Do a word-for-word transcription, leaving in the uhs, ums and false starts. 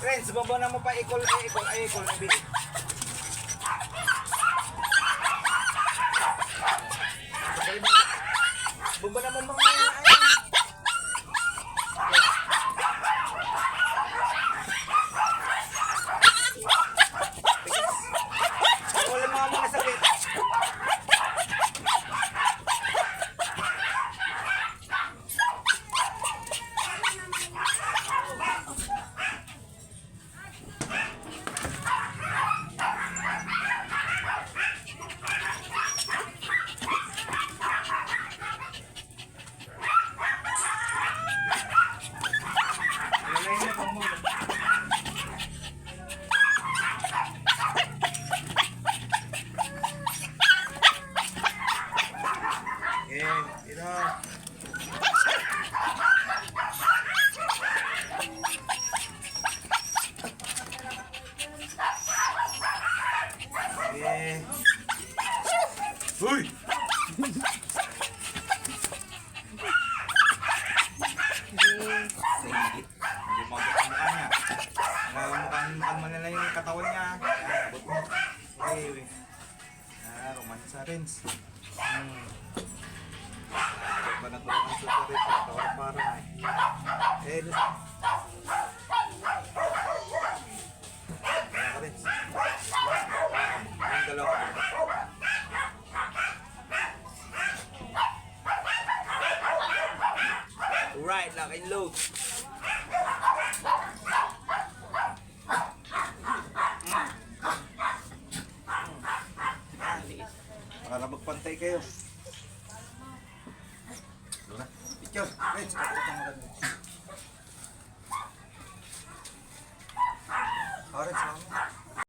Renz, baba na mo pa ikol, eh, ikol, ay, ikol na bili. Baba na mo mga, ay. Wala mga, mga sakit. Eh, ira. Eh. Uy! Sige. Hindi mo agad ang mukha niya. Mukha, mukha, mukha mo na lang yung katawan niya. Abot mo. Okay, okay. Ah, romansa, Renz. Hmm. Ah, iba na to ang super Renz. Para, para na eh. Eh, Renz. Ah, Renz. Ang dalawa. Right, lock and load. Para magpantay kayo. Picture. Wait,